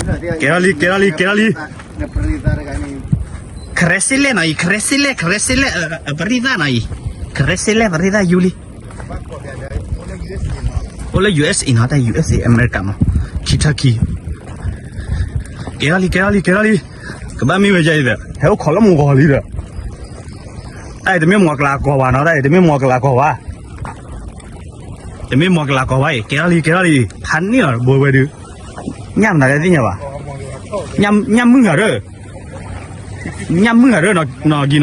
ကဲထီၣ်လံ ကဲထီၣ်လံ ကဲထီၣ်လံ. ခရဲစ့လဲၣ်နီၤအံၤ ခရဲစ့လဲၣ် ခရဲစ့လဲၣ် ပရံသၣ်နီၤအံၤ ခရဲစ့လဲၣ် ပရံသၣ်ယူလံ. အိၣ်လၢ ယူၢ်အ့ၣ်အ့ နီၤ တၢ် ယူၢ်အ့ၣ်အ့ အမဲရကၤမး Kentucky. ကဲထီၣ်လံ ကဲထီၣ်လံ ကဲထီၣ်လံ. ကဘၣ်မ့ၢ်ဝဲဒ်အံၤဒီး ဟဲအိၣ်ခိးလၢမုၢ်ဂီၤလံဒီး တၢ်အံၤတမ့ၢ်မီၤကလၤကီၤဘၣ်နီၤ တၢ်အံၤတမ့ၢ်မီၤကလၤကီၤဘၣ် တမ့ၢ်မီၤကလၤကီၤဘၣ်အံၤ ကဲထီၣ်လံ ကဲထီၣ်လံ. ဖးန့ၢ်လီၤတဘိဝဲဒုး ညၣ်မနုၤလဲၣ်သ့ၣ်ညါဘၣ် ညၣ်မုၢ်ဂၤဒၢ ညၣ်မုၢ်ဂၤဒၢနီၤကံနီၤ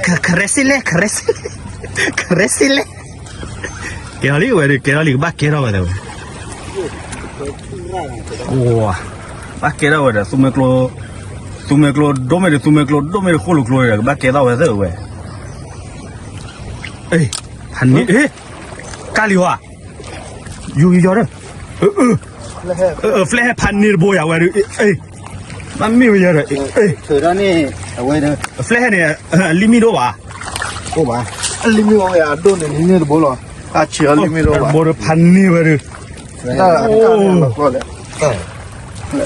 ခရဲစ့လဲၣ် ခရဲစ့လဲၣ် ခရဲစ့လဲၣ်. ကဲထီၣ်လံဝဲဒုး ကဲထီၣ်လံ ကဘၣ်ကဲထီၣ်ဝဲဒၣ်ဝဲ ဘၣ်ကဲထီၣ်ဝဲဒီး သူမွဲကျိ သူမွဲကျိဒိၣ်မ့ၢ်ဒီး သူမွဲကျိဒိၣ်မ့ၢ်ဒီး ဃိၣ်လိာ်ကျိဒီး ကဘၣ်ကဲထီၣ်ဝဲသ့ၣ်ဝဲ ဖးန့ၢ် ကၢ်လံၤဟီ ယူၤယီၤဒီး flag ဟဲဖးန့ၢ်တဘိယၤဝဲဒီး ဘၣ်မ့ၢ်ဝဲယၤဒီး flag ဟဲန့ၣ် လံမ့ၢ်ဒိၣ်ဘၣ် အိၣ်ဘၣ် လံမ့ၢ်အိၣ်ယၤဒိၣ်န့ၣ် လံန့ၢ်တဘိလီၤ အဆံးအီၤလံမ့ၢ်ဒိၣ်ဘၣ် ဘိဒီးဖးန့ၢ်ဝဲဒီး ပှၤအံၤ ပှၤအံၤ အ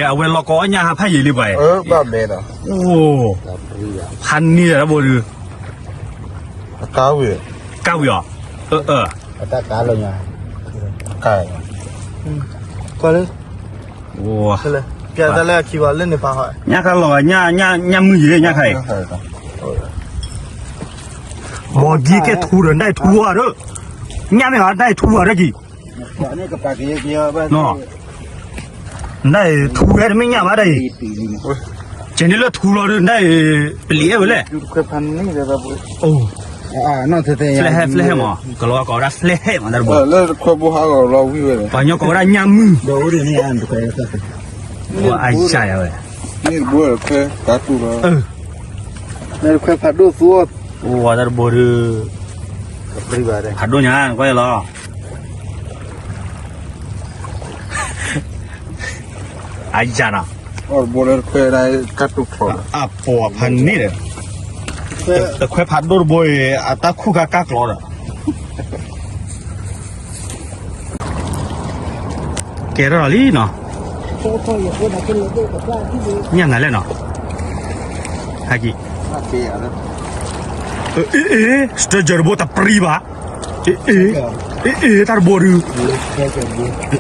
ဝဲလီၤကီအီၣ်ညၣ်ဟးဖးယံာ်လံပှၤအံၤ ဘၣ်မဲဒီး ဖးန့ၢ်တဘိဒီး အကါဝံၤ ကါဝံၤအီၤ အတၢ်ကါလီၤညါ ကါ ကွၢ်လၢ ပျဲတၢ်လၢအခံဘၣ်လၢန့ၣ်ပာ်ဟီ ညၣ်ခါလီၤ ညၣ်မုၢ်ယံၤလၢညၣ်ခါအံၤ မီၤကံကဲထူဒီး နဒၣ်ထူအီၤဒီး ညၣ်မ့ၢ်ဘၣ် နဒၣ်ထူအီၤဒီးကံ နဒၣ်ထူဝဲတမ့ၢ်ညၣ်ဘၣ်ဒၣ်အံၤ ကဲန့ၣ်လၢထူလီၤဒီး နဒၣ် ပလံၤအဲၣ်ဝဲလဲၣ် flag ဟဲ flag ဟဲမး ကလီၤဝါကိးဝဲဒၣ် flag ဟဲမး တၢ်တဘိ ပှၤကညီကိးဝဲဒၣ်ညၣ်မုၢ် အယၢယၤဝဲ ခွဲဖးဒိၣ်သူ အိၣ်ဝဲတၢ်တဘိဒီး ဖးဒိၣ်ညါ ကွၢ်လီၤ အယၤနီၤ အပိာ်အဖးန့ၣ်ဒီး တခွဲဖးဒိၣ်တဘိအံၤ အတၢ်ခူၣ်ခါကၢ်ကျီဒီး ကဲထီၣ်လံနီၤ ညၣ်နၤလဲၣ်နီၤ ဟဲက့ၤ အ့ အ့ stranger တဘိတပြံဘၣ် အ့ အ့ အ့ တၢ်တဘိဒုး အ့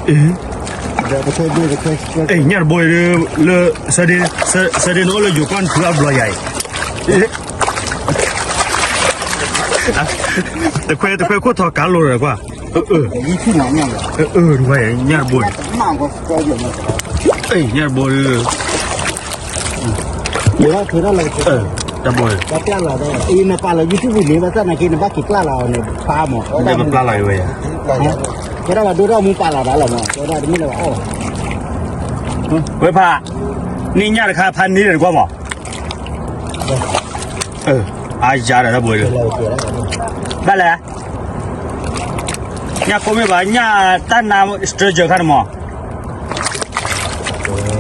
အ့ ညၣ်တဘိဒုး လၢ Sunday နအိၣ်လၢယိၤကီၢ်နထုးအဘျီယၤအံၤ တခွဲ တခွဲခိၣ်ထီၣ်ကါလိာ်ဒီးကွၢ် အ့ အ့ တခွဲညၣ်တဘိ ညၣ်တဘိဒုး တၢ်ဘိ နပာ်လီၤ YouTube န့ၣ် ဘၣ်ဆၣ်နာ်က့ နဘၣ်က့ၤကျၢ်လီၤအီၤန့ၣ် ပာ်မး ကဲဒၣ်ဘၣ်ဒိၣ်ထီၣ်မူပာ်လီၤတၢ်လီၤမး ကဲဒၣ်တမ့ၢ်လၢၤဘၣ်အီၣ်ဘၣ် ဝဲဖး န့ၢ်ညၣ်တခါဖးန့ၢ်ဒီးကွၢ်မး အါယၤဒီးတၢ်ဘိ ဘၣ်လဲၣ် ညၣ်ကိးမ့ၢ်ဘၣ် ညၣ်တၢ်နါ stranger ခါန့ၣ်မး တၢ်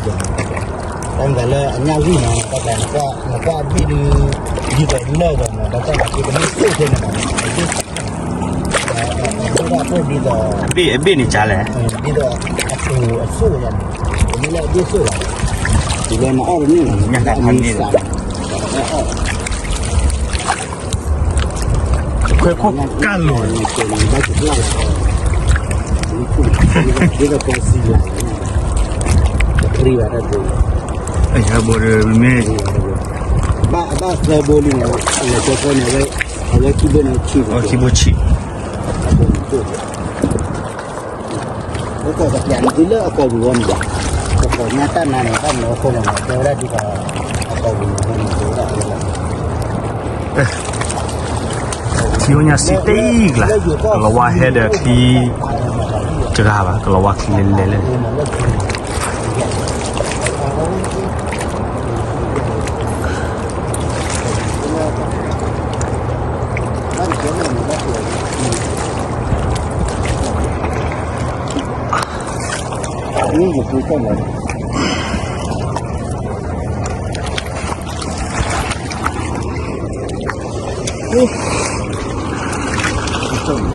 မ့ၢ်လၢအညၣ်ဝံၣ်မး တၢ်နကွၢ်အဘ့ၣ်ဒုး ဒ်သိးလၢာ်ဒီးမး တၢ်တၢ်က့တမ့ၢ်စိၣ်ထဲန့ၣ်မး ဒ်သိး အဘ့ၣ်န့ၣ်ကလဲၣ် ဒ်သိးအပူၤအစိၣ်ယၤန့ၣ် ဒ်လၢနအီၣ်တန့ၢ်လီၤ ညၣ်တၢ်ဖးန့ၢ်လီၤ ခွဲခိၣ်ကၢ်လိာ် အဘိဒီးမ့ၢ် ဘၣ်သၢဘိလံန့ၣ် အလဲၤကၠီဖဲန့ၣ် အဝဲခံဘိန့ၣ်ဆံးဘိ ခံဘိဆံး ပကီၢ်ကပျးန့ၣ် တုၤလၢအကီၢ်ပူၤဝဲန့ၣ် ပကီၢ်ညါတၢ်နါန့ၣ် ဘၣ်မနုၤအဃိလဲၣ် တဲဝဲဒၣ်ဒ်သိး အကီၢ်ပူၤန့ၣ် တဲဝဲဒၣ် ချံအိၣ်ညါစံးတ့ၢ်ကျါ ကလီၤဝါဟဲဒီးချံ တဂၤဘၣ် ကလီၤဝါချံလဲၤလဲၤလၢ